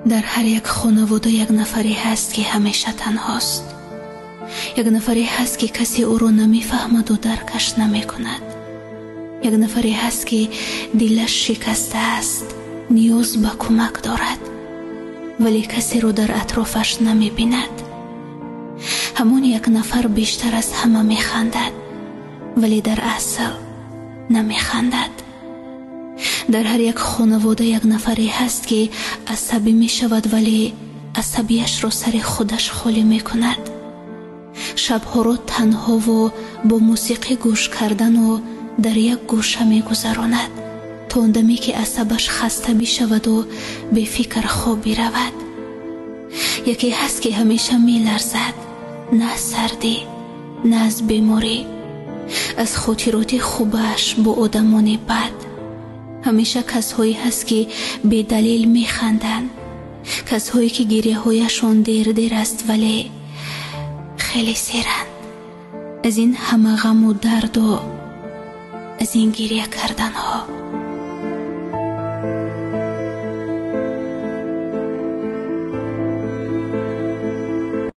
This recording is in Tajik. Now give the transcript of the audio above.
Дар ҳар як хонавода як нафаре ҳаст, ки ҳамеша танҳост. Як нафаре ҳаст, ки касе ӯро намефаҳмаду даркаш намекунад. Як нафаре ҳаст, ки дилаш шикастааст, ниёз ба кӯмак дорад, вале касеро дар атрофаш намебинад. Ҳамон як нафар бештар аз ҳама механдад, вале дар асл намехандад. Дар ҳар як хонавода як нафаре ҳаст, ки асабӣ мешавад, вале асабиашро сари худаш холӣ мекунад. Шабҳоро танҳову бо мусиқӣ гӯш кардану дар як гӯша мегузаронад, то он даме ки асабаш хаста бишаваду бефикр хоб биравад. Яке ҳаст, ки ҳамеша меларзад, на аз сардӣ, на аз беморӣ, аз хотироти хубаш бо одамони бад. Ҳамеша касҳое ҳаст, ки бедалел механданд, касҳое ки гиряҳояшон дер-дер аст, вале хеле серанд. Аз ин ҳама ғаму дарду аз ин гиря карданҳо.